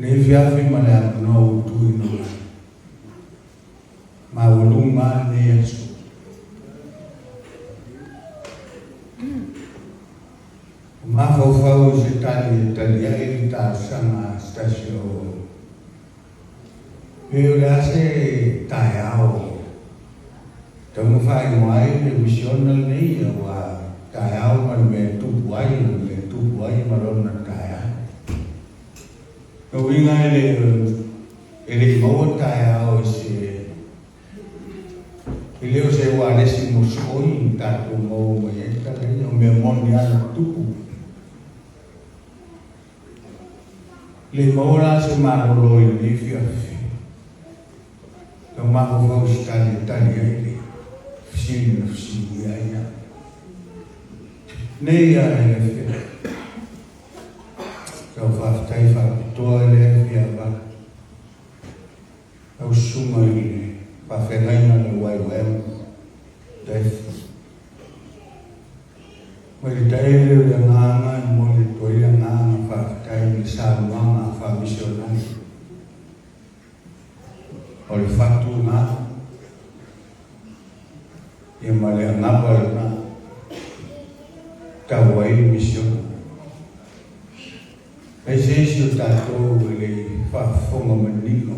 Lenei afiafi ma le avanoa ua tuuina mai. Maualuga lava lenei aso. Ua mafaufau i se tali e tali ai le talosaga a se tasi o auauna. Pe o le a se taeao tatau ona faaigoa ai le misiona lenei, aua taeao ma le mea e tupu ai, o le mea e tupu ai ma lona taeao. O lona uiga e le e le i maua taeao i se e le o se ualesi mosooi tatou maua mai ai tala ia, o mea moni lava na tupu. Le maua la se malolo i lenei afiafi. Tau mafaufau i se tali e tali ai le fesili na fesiligia ai au. Nei a e le afiafi. Tau faafetai faapitoa i le afiava. Lau susuga i le faafeagaiga le YOM Death. Mai le taele o le agaga e momoli atu ai le agaga faafetai i le saunoaga faamisionari o le fatu lena ia ma le anava lena tau ai le misiona. E se isi o tatou e le i faafofoga manino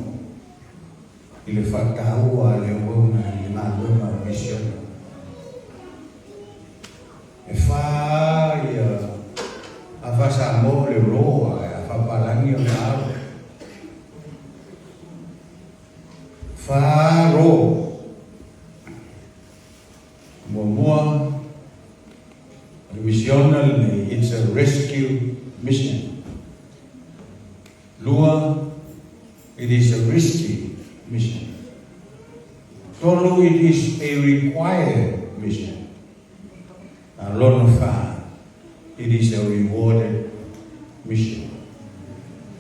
i le faataua a le auauna i le galuega o misiona. E fa ia a faa-Samoa o le roar ae a faa-Palagi o le aro. Fa roar. Muamua, o le misiona lenei, it's a rescue mission. Lua, it is a risky mission. Tolu, it is a required mission. A lona fa, it is a rewarded mission.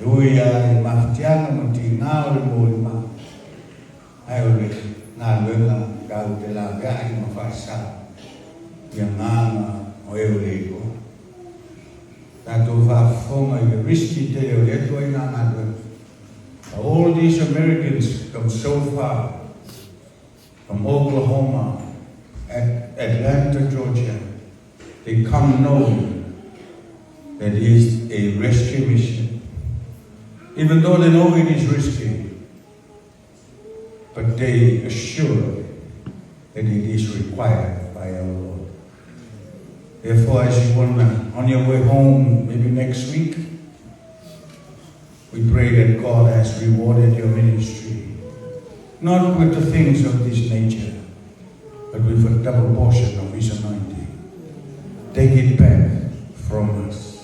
E ui lava i mafatiaga ma tigā o le molimau, ae o le galuega tatou te laveai ma faasao i agaga o e o le iloa. Tatou faafofoga i le risky tele o lea ituaiga galuega. All these Americans come so far from Oklahoma at Atlanta, Georgia. They come knowing that it is a rescue mission. Even though they know it is risky, but they assure that it is required by our Lord. Therefore, as you want on your way home, maybe next week, we pray that God has rewarded your ministry, not with the things of this nature, but with a double portion of His anointing. Take it back from us.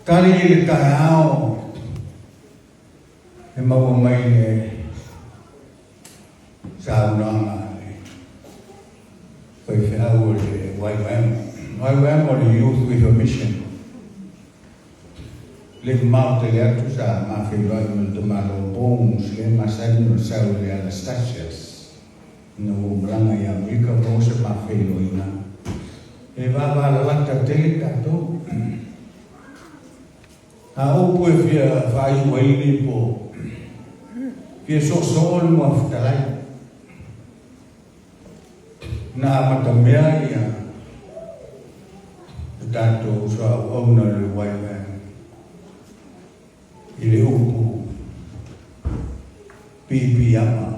Tali i le taeao e maua mai le saunoaga a le faifeau o le YWAM. YWAM o le Youth with a Mission. Le mamao tele atu sa mafeiloai ma le tamaloa Bones lea e masani ona sau i le Anastasias ina ua ou malaga i Amerika maua se mafeiloaiga. E vavalalata tele tatou. A upu e fia faaiu ai lenei po, fia soosoo le Muafutalai. Na amatamea ia le tatou soauauna o le YWAM i le upu piipiiama.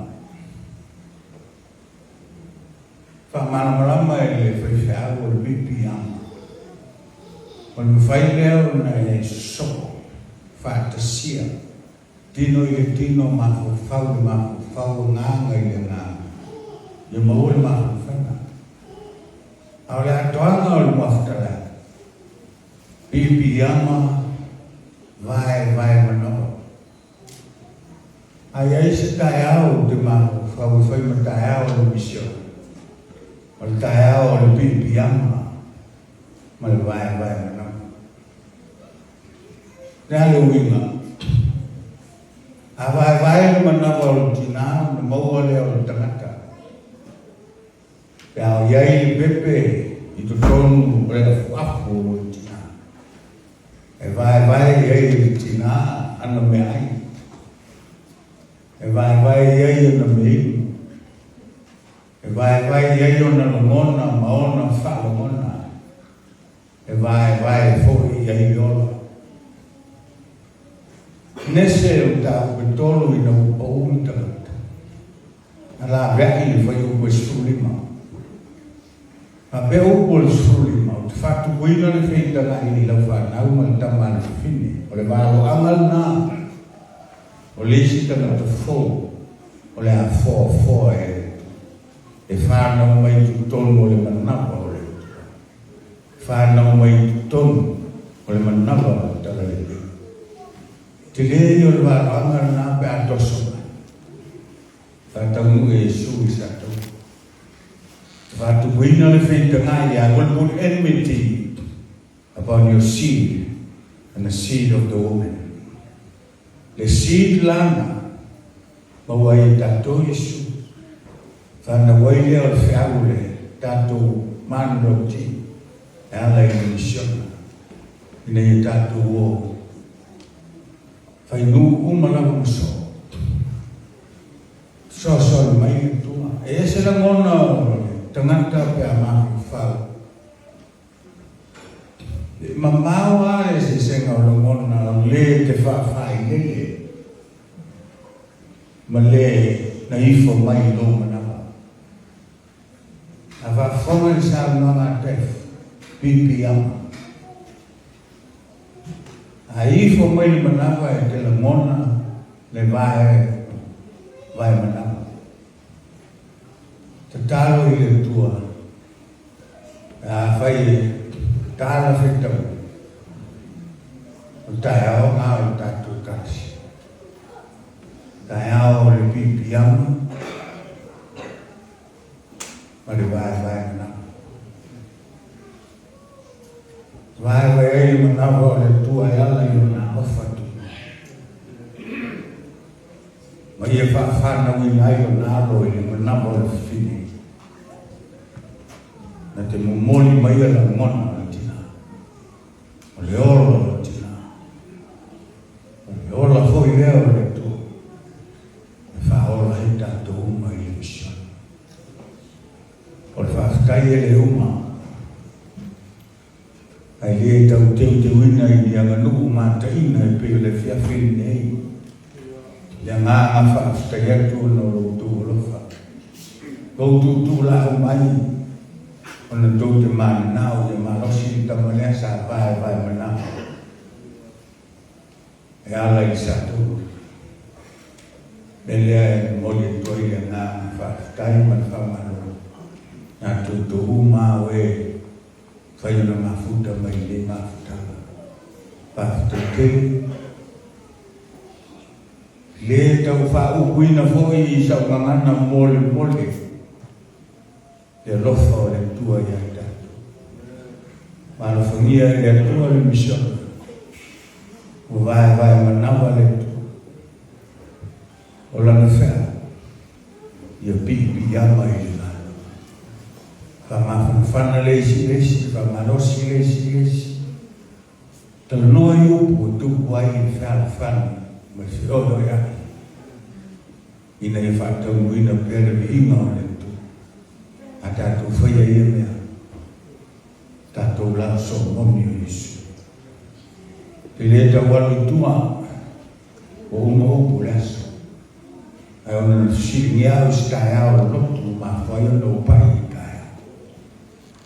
Faamalamalama e le faifeau o le piipiiama, o le mafai lea ona e sosoo faatasia Tino i le tino, mafaufau i le mafaufau, agaga i le agaga, ia maua le mafaufauga. A o le atoaga o le muafutalai, piipiiama, vaevae manao. A i ai se taeao ou te mafaufau e fai ma taeao o le misiona, o le taeao o le piipiiama ma le vaevae manao. Le a le uiga? A vaevae le manawa o le tina ona maua lea o le tagata. Pe a o i ai le pepe i totonu o le afuafu o le tina, e vaevae i ai le tina Ana meaai. E vaevae i ai ona meainu. E vaevae i ai ona lagona ma ona faalogona. E vaevae foi i ai le ola. Nese o mataupu e tolu ina ua pau le tagata. Na laveai le fuaiupu e 15. Faapea upu o le 15, Ou te faatupuina le feitagai i lau fanau ma le tama a le fafine. O le valoaga lena o le isi tagata fou o le a foafoa e le Atua, e fanau mai i totonu o le manava o le Atua, e fanau mai i totonu o le manava o le Talalelei. Tele ia o le valoaga lena pe a toso mai. Faataunuu e Iesu i Sataua. Faatupuina le feitagai, I will put enmity upon your seed and the seed of the woman. Le seed lana maua ai e tatou Iesu. Fanau ai lea o le feau le tatou manulauti e ala i le misiona ina ia tatou o fai nuu uma lava ma soo. Fesoasoani mai le Atua. E ese lagona o le tagata pe a mafaufau. E mamao lava le eseesega o lagona o le te faafailele ma le na ifo mai i lou manawa. A faafofoga i le saunoaga a Jeff, piipiiama. A ifo mai le manava e te lagona le vae vae manava. Tatalo i le Atua, a fai e tala fetau, o taeao na o le tatou ekalesia. Taeao o le piipiiama ma le vaevae manava. Vaevae ai le manava o le Atua e ala i ona alofa tuua. Ma ia faafanauina ai ona alo i le manava o le fafine. Na te momoli mai a lagona o le tina. O le ola o le tina. O le ola foi lea o le Atua. E faaola ai tatou uma i le misiona. O le faafetai e le uma, ae le tau teuteuina i ni aganuu mataina e pei o le afiafi lenei. Le agaga faafetai atu ona o lo outou alofa, lo outou tuulaau mai ona tou te mananao ia malosi le tama lea sa vaevae manao e ala i le Satoru. Mea lea e momoli atu ai le agaga faafetai ma le faamalo ia te outou uma o e fai ona mafuta mai i lenei mafutaga. Faafetai tele. Le tau faaupuina foi i sau gagana molemole le alofa o le Atua ia i tatou. Maalofagia e le Atua le misiona. Ua vaevae manawa le Atua. O lana feau, ia piipiiama i le Malo. Faamafanafana le isi i le isi, faamalosi le isi i le isi. Talanoa i upu e tupu ai le fealofani ma le feoeoeai, ina ia faataunuuina pea le viiga o le Atua. A tatou faia ia mea, tatou laosoo moni o Iesu. E le tau alu i tua, ua uma upu o le aso. Ae ona na fesiligia au i se taeao o le lotu ua mafua ai ona ou pai i taeao.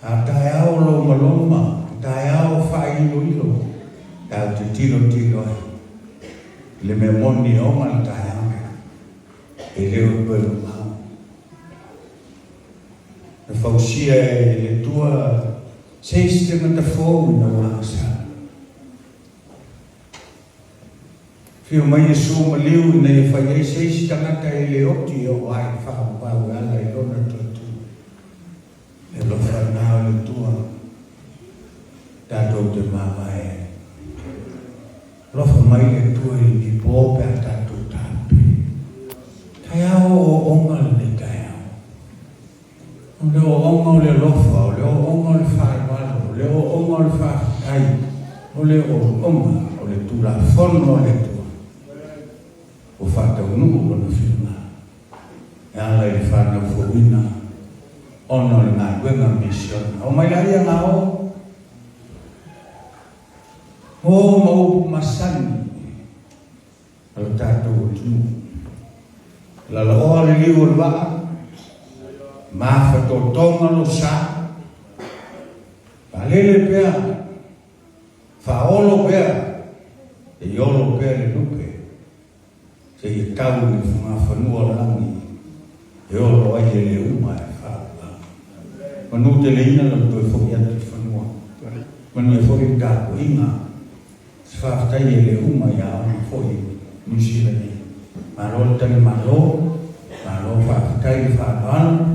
A taeao o lomaloma, taeao faailoilo, tatou te tilotilo ai i le mea moni e oga le taeao lea, e le o toe mamao. Na fausia e le Atua se isi tagata fou ina ua agasala. Afio mai Iesu maliu ina ia fai ai se isi tagata e le oti e oo ai le faavavau e ala i lona toe tu. Le alofa lena o le Atua tatou te mavae ai. Alofa mai le Atua i lenei po pe a tatou tape. Taeao ooooga lenei taeao. O le ooooga o le alofa, o le ooooga o le faaaloalo, o le ooooga o le faafetai, o le ooooga o le Tulafono a le Atua. Ua faataunuu Lona finagalo e ala i le fanau fouina ona o le galuega misiona. Omai laia gao o ma upu masani a lo tatou atunuu. Lalaoa le liu o le vaa, mafatotoga lo sa, faalele pea, faaolo pea, e iolo pea le lupe, seia tau i le fugafanua o le lagi, e olo ai e le uma e faaula. Manu teleina lau toe fo'i atu i fanua. Manuia foi le tapuaiga. Se faafetai e le uma i aoga foi i Niu Sila nei. Malo le talimalo, malo faafetai le faaaloalo.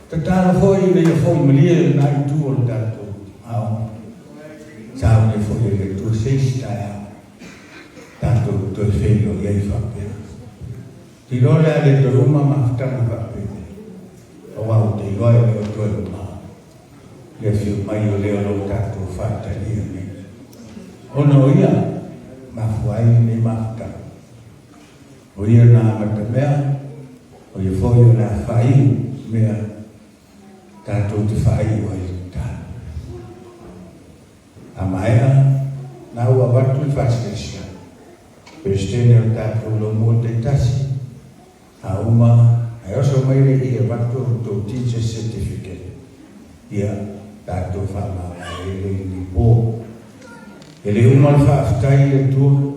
Tatalo foi ina ia fo'i malie lena itu o le tatou aoga. Saunia foi e le Atua se isi taeao tatou toe feiloai ai faapea. Ou te iloa o le a le toe uma mafutaga faapea, aua ou te iloa e le o toe mamao le afio mai o le o lo o tatou faatalia nei. Ona o ia mafua ai lenei mafutaga. O ia na amatamea, o ia foi o le a faaiu mea tatou te faaiu ai le tatalo. A maea, na ua avatu le faasilasila, Peresetene o le tatou laumua taitasi, a uma, ae oso mai le i avatu o tou teacher's certificate, ia, tatou faamavae ai lea i lenei po. E le uma le faafetai i le Atua.